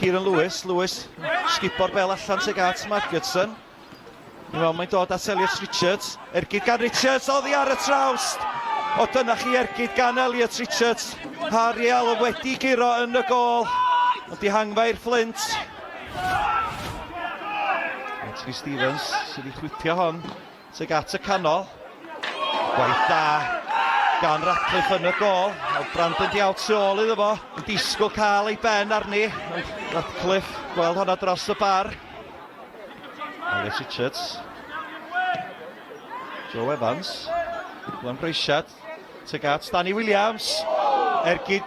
Kieran Lewis. Lewis sgubo'r bel allan tuag at Margetson. Ni'n weld mae'n dod at Elliot Richards. Ergyd gan Richards, oddi ar y trawst! O dyna chi ergyd gan Elliot Richards. Harry Allen wedi guro yn y gôl. Ond dihangfa i'r Fflint. Anthony Stevens sydd wedi chwipio hon tuag at y canol. Gwaith da gan Ratcliffe yn y gôl. Oedd Brandon Diaw tu ôl iddo fo. Yn disgwyl cael ei ben arni. Ond Ratcliffe gweld honna dros y bar. Elliot Richards. Joe Evans. Glenn Breisiad. Tuag at Danny Williams. Ergyd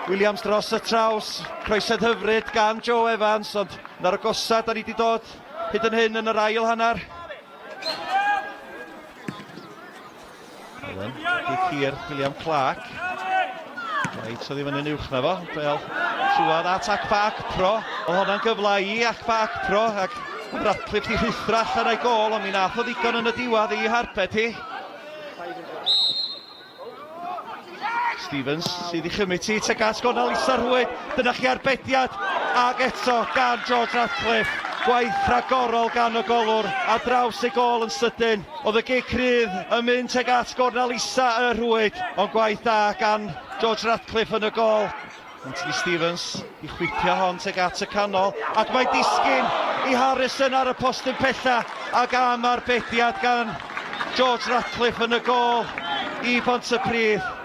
Williams dros y traws. Croesiad hyfryd gan Joe Evans, ond na'r agosa da ni wedi dod hyd yn hyn yn yr ail hanner. Owen, gic hir, William Clark. Reit, oedd i fyny'n uwch na fo. Bel trwad at Akpa Akpro. Oedd hwnna'n gyfle i Akpa Akpro ac Ratcliffe di rhuthro allan o'i gôl, ond mi nath o ddigon yn y diwedd i harbed hi. Stevens sydd i chymryd ti tuag at gornel isa'r rhwyd. Dyna chi arbediad ag eto gan George Ratcliffe. Gwaith rhagorol gan y golwr a draws ei gôl yn sydyn. Oedd y gic rhydd yn mynd tuag at gornel isa y rhwyd, ond gwaith da gan George Ratcliffe yn y gôl. Anthony Stevens i chwipio hon tuag at y canol ac mae disgyn i Harrison ar y postyn pella ac am arbediad gan George Ratcliffe yn y gôl i Bontypridd.